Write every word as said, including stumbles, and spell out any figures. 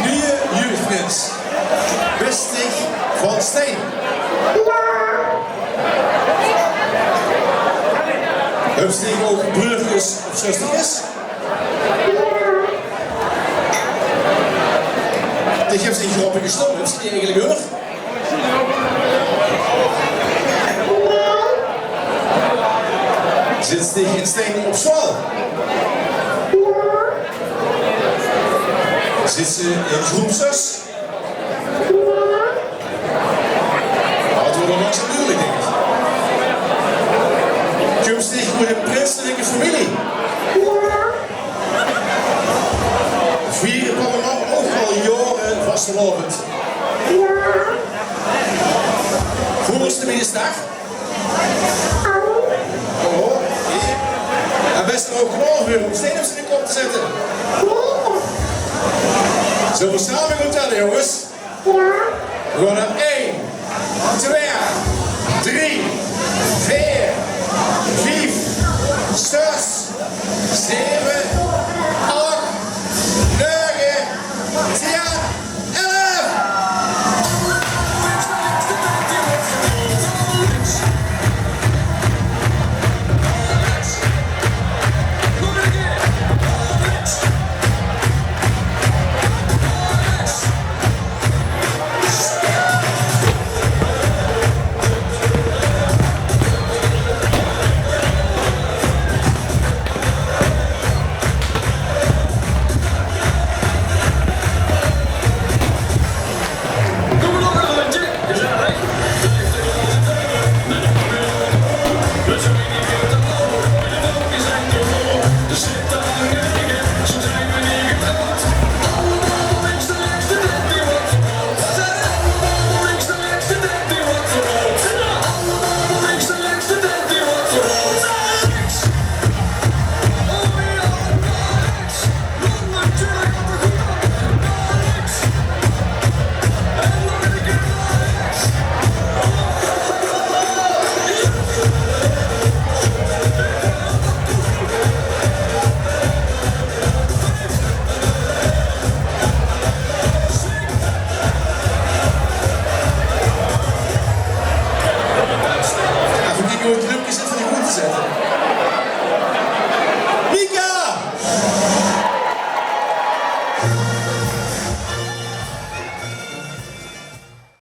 Nuje jeugdprins. Bis dich van Stein? Höbs dich ouch breurkes of zösterkes? Dich höbs ein grappige stum, höbs se die eigelik, huur? Zits dich in Stein op sjoal? Zits se in groep zes? Jao, 't weurt langzaam dudelik, dink ich. Kums dich oet ein prinselike femilie? Viere pap en mam ouch al jaore vastelaovend? Jao. Wie is de middaag? Oh, jao. En bis se d'r ouch klaor veur óm Stein op zien kop te zètte? Zölle v'r same gaon tèlle, jónges? Jao. V'r gaon nao ein, twee,